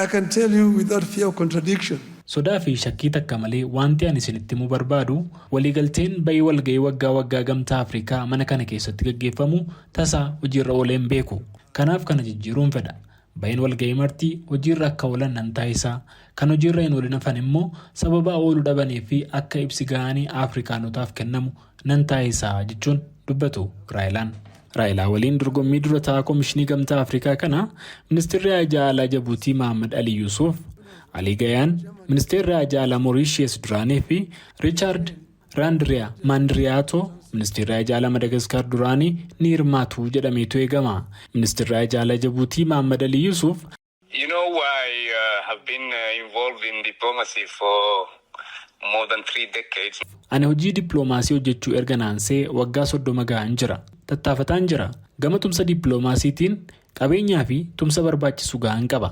I can tell you without fear of contradiction. Sodaa fi shakkii takka malee wanti ani isinitti himuu barbaadu, waliigalteen bayii walga'ii waggaa waggaa Gamtaa Afrikaa mana kana keessatti gaggeeffamu tasaa hojiirra oolee hin beeku. Kanaaf kana jijjiiruun fedha. Bayiin walga'ii marti hojiirra akka oolan nan taasisaa. Kan hojiirra hin oolin hafan immoo sababa ooluu dhabanii fi akka ibsi ga'anii Afrikaanotaaf kennamu nan taasisaa jechuun dubbatu Raayilaan. Raayilaa waliin dorgommii dura taa'aa Koomishinii Gamtaa Afrikaa kana Ministeerri Haajaa Alaa Jabuutii Mahammad Ali Yuusuf, Alii Gayaan, Ministeerri Haajaa Alaa Moorishees duraanii fi Riichaard Raandiriyaa Maandiriyaatoo, Ministeerri Haajaa Alaa Madagaskar duraanii ni hirmaatu jedhameetu eegama. Ministeerri Haajaa Alaa Jabuutii Mahammad Ali Yuusuf. I have been involved in diplomacy for more than 3 decades. Ani hojii dippiloomaasii hojjechuu erga naansee waggaa 30 ga'an jira. Tattaafataan jira. Gama tumsa dippiloomaasiitiin qabeenyaa fi tumsa barbaachisu ga'an qaba.